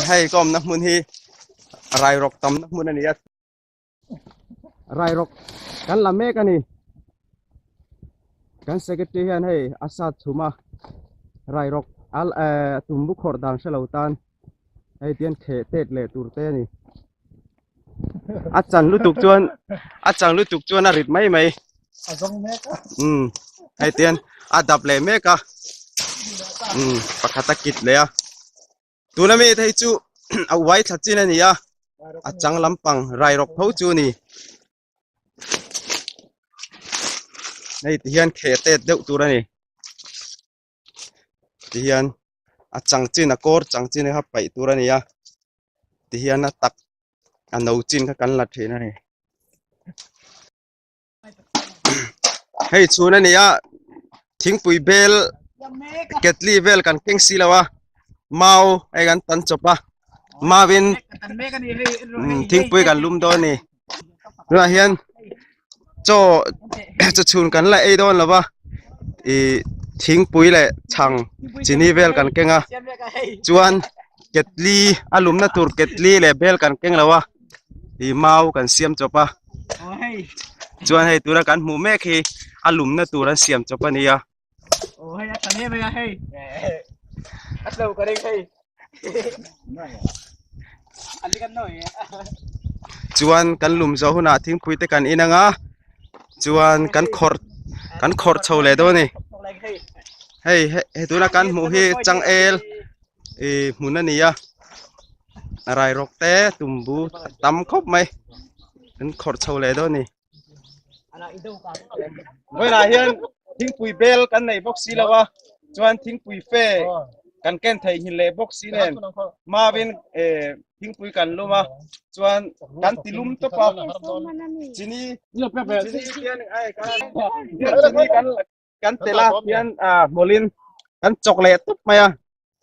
Hei ka awmna hmun hi rairawk tamna hmun a ni a. Rairawk kan la mek a ni. Kan secretary hian hei a sat chhum a rairawk a eh tumbu khawrh dan hre lo tan hei tian kheh tet leh tur te a ni. A chan lutuk chuan a chan lutuk chuan a rit mai mai. A zawng mek a. Um hei tian a dap leh mek a. Um pakhat a kit leh a. Tuna mi te hi chu a uai thla chin a ni a. A chang lampang rairawk tho chu a ni. Hei ti hian kheh tet deuh tur a ni. Ti hian a chang chin a kawr chang chin kha paih tur a ni a ti hian a tak a no chin kha kan la thin a ni hei chhun a ni a thingpui bel ketli vel kan keng si lo a mau hei kan tan chawp a mau in thingpui kan lum dawn a ni tunah hian chaw chaw chhun kan la ei dawn lo va ih thingpui leh chhang chini vel kan keng a chuan ketli a lumna tur ketli leh bel kan keng lo a ih mau kan siam chawp a chuan hei tuna kan hmuh mek hi a lumna tur an siam chawp a nia. Chuan kan lum zawh hunah thingpui te kan in anga chuan kan khawrh kan khawrh chho leh dawn a ni hei he tuna kan hmuh hi changel ih hmun a ni a rairawk te tumbu a tam khawp mai kan khawrh chho leh dawn a ni. Vawiinah hian thingpui bel kan nei bawk si lo a chuan thingpui fe kan ken theihnghilh leh bawk si nen mauin eh thingpui kan lum a chuan kan ti lum tawp a chini chini hian ai kan chini kan kan tel a hian ah hmawlhin kan chawk leh tawp mai a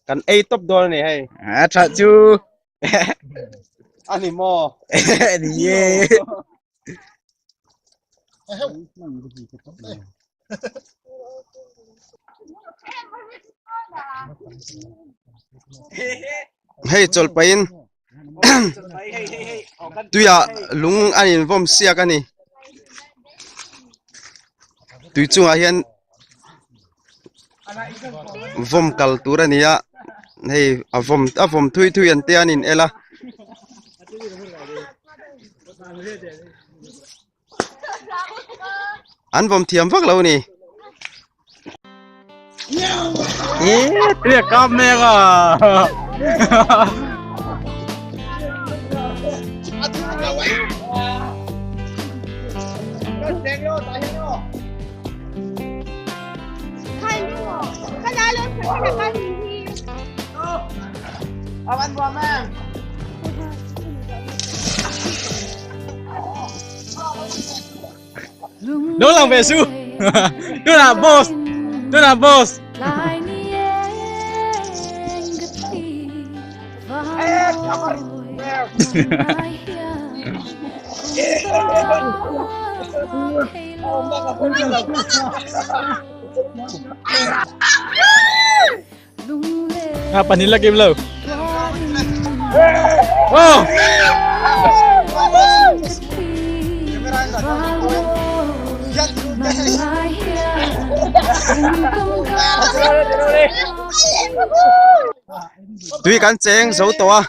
kan ei tawp dawn a ni hei a tha chu a ni maw ni e hei chawlhpahin tuiah lung a invawm siak a ni tui chungah hian vawm kal tur a ni a hei a vawm a vawm thui thui an te an in el a. An vawm thiam vak lo a ni. E tui a kap mek a. Đúng là về su. Tôi là boss. Tôi là boss. À, panin la kim lo. Oh. Tui kan cheng zo tawh a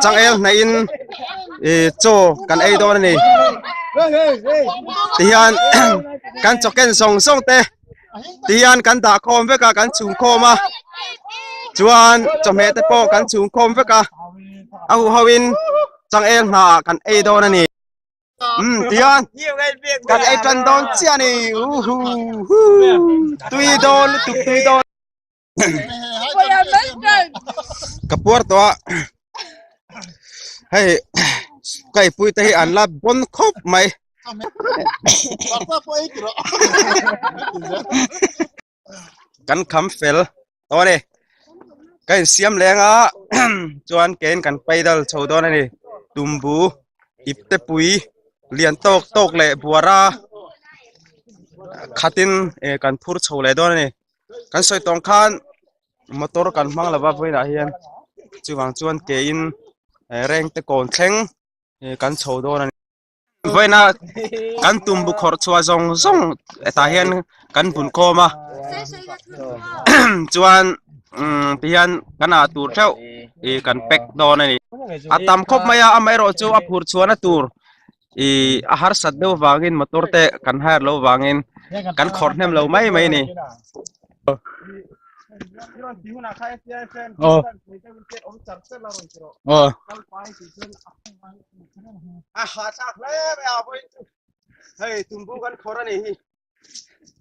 changel hnaih in ih chaw kan ei dawn a ni tihian kan chaw ken zawng zawng te tihian kan dah khawm vek a kan chhung khawm a chuan chawhmeh te pawh kan chhung khawm vek a a huho in changel hna ah kan ei dawn a ni. Um tihian kan ei tan dawn chiah a ni uhu hu tui dawn lutuk tui dawn. Ka puar tawh a hei kaipui te hi an la bawn khawp mai. Kan kham fel tawh a ni ka insiam leng a chuan kein kan paidal chho dawn a ni tumbu ip te pui lian tawk tawk leh buara khatin eh kan phur chho leh dawn a ni. Kan sawi tawng khan Motor kan hmang lova vawiinah hian chuvang chuan ke in reng te kawn thleng kan chho dawn a ni. Vawiina kan tumbu khawrh chhuah zawng zawng hetah hian kan bun khawm a chuan tihian kan ah tur theuh ih kan pack dawn a ni. A tam khawp mai a amaherawhchu a phur chhuahna tur ih a harsat deuh vangin motor te kan hire loh vangin kan khawrh hnem lo mai mai a ni.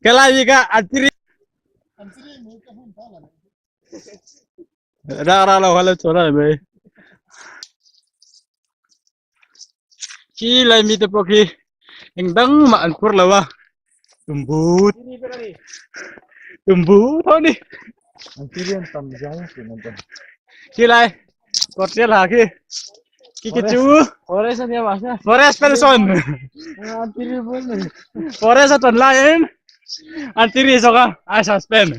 Kelai hi ka atiri ra ra lo halo chora mai Khi lai mi te pawh khi eng dang mah an phur lo a tumbu tumbu tho ni khi lai kawt rial ha khi khi khi chu forest pension forest a ton lai in an tiri zawk a ai suspend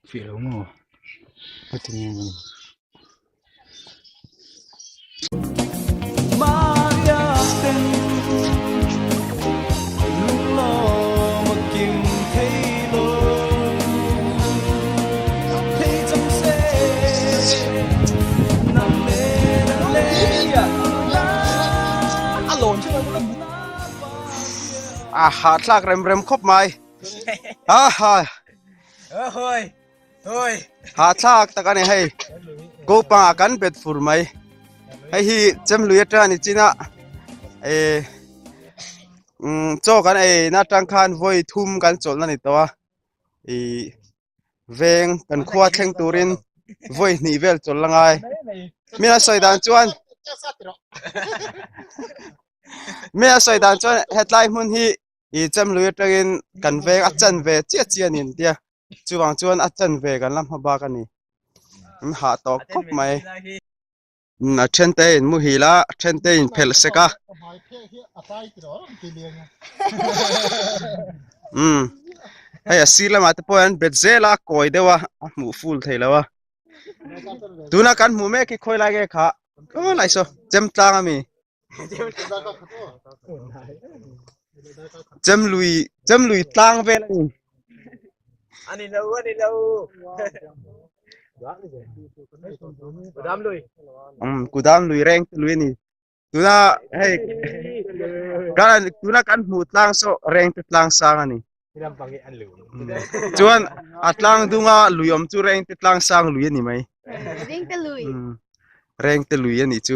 Fih lo maw? Ka ti nge maw? A hahthlak rem rem khawp mai. Ha ha. Hahthlak tak a ni hei. Gopang ah kan bet fur mai. Hei hi chemlui atang ni chin a eh um chaw kan ei na atang khan vawi thum kan chawlhna ni tawh a. Ih veng kan khua thleng turin vawi hnih vel chawlh la ngai. Mi a sawi dan chuan mi a sawi dan chuan hetlai hmun hi ih chemlui atangin kan veng a chan ve chiah chiah a ni an tia chuvang chuan a chan ve kan la hma bak a ni an hah tawh khawp mai a then te in muhil a a then te in phelh sek a umm hei a sir lamah te pawh hian bet zel a a kawi deuh a a hmuh full thei lo a tuna kan hmuh mek hi khawi lai nge kha aw lai saw chem tlang a mi. Chemlui chemlui tlang vel a ni. Ani lo ani lo. Kudam lui. Um kudam lui reng te lui a ni. Tuna hei kan tuna kan hmuh tlang saw reng te tlang sang a ni. Chuan a tlang dunga lui awm chu reng te tlang sang lui a ni mai. Reng te lui. Reng te lui a nih chu.